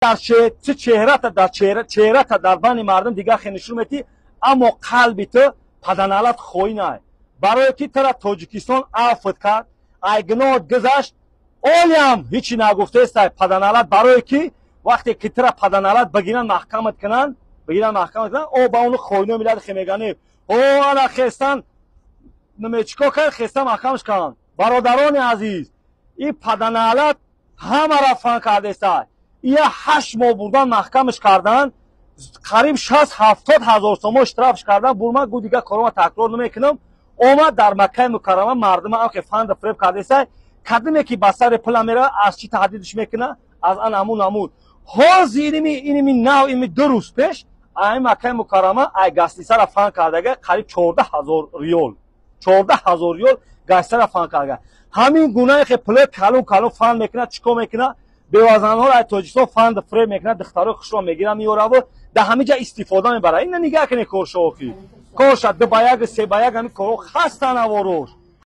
Дар чӣ чеҳрата, дар чеҳрата дар байни мардум дигар хе нишон метӣ, аммо қалби ту, паданалат, хоинай. Барое ки тара Тоҷикистон афт кард, ай гуноҳот гузашт, олиам ҳичи нагуфтаестай, паданалат. Барое ки вақте ки тара, паданалат, бигиранд, маҳкамат кунанд, бигиранд, маҳкамат кунанд, о ба ону хоино миллати хе мегани: «О, ана хестан, чикор кард, хестан маҳкамаш карданд». Бародарони азиз, и паданалат ҳамаро фан кардеста. Ия 8 моҳ бурдан, маҳкамаш кардан, қариб 60-70 ҳазор сомо штрафш кардан. Бурма гу дигар корома такрор намекунам. Омад дар Маккаи Мукаррама, мардума ам фанда фиреб кардеса. Кадиме ки ба сари пула мерава, аз чӣ таҳдидш мекуна? Аз ан ҳамун намуд. Ҳозир иними нав, ими 2 рӯз пеш ай Маккаи Мукаррама, ай гостиницара фан кардага, қариб 14 000 риёл, 14 000 риёл гостиницара фан карда. Ҳамин гунае ки пулои калон калон фан мекунад, чӣ кор мекунад? Бевазанҳоро ай Тоҷикистон фанду фиреб мекунад, духтарои хушро мегирад, меёраву дар ҳамин ҷа истифода мебарад. Ина нигаҳ кунед, коршоохи корша ду ба як, се ба як, ҳамин корҳо хастан, аворош.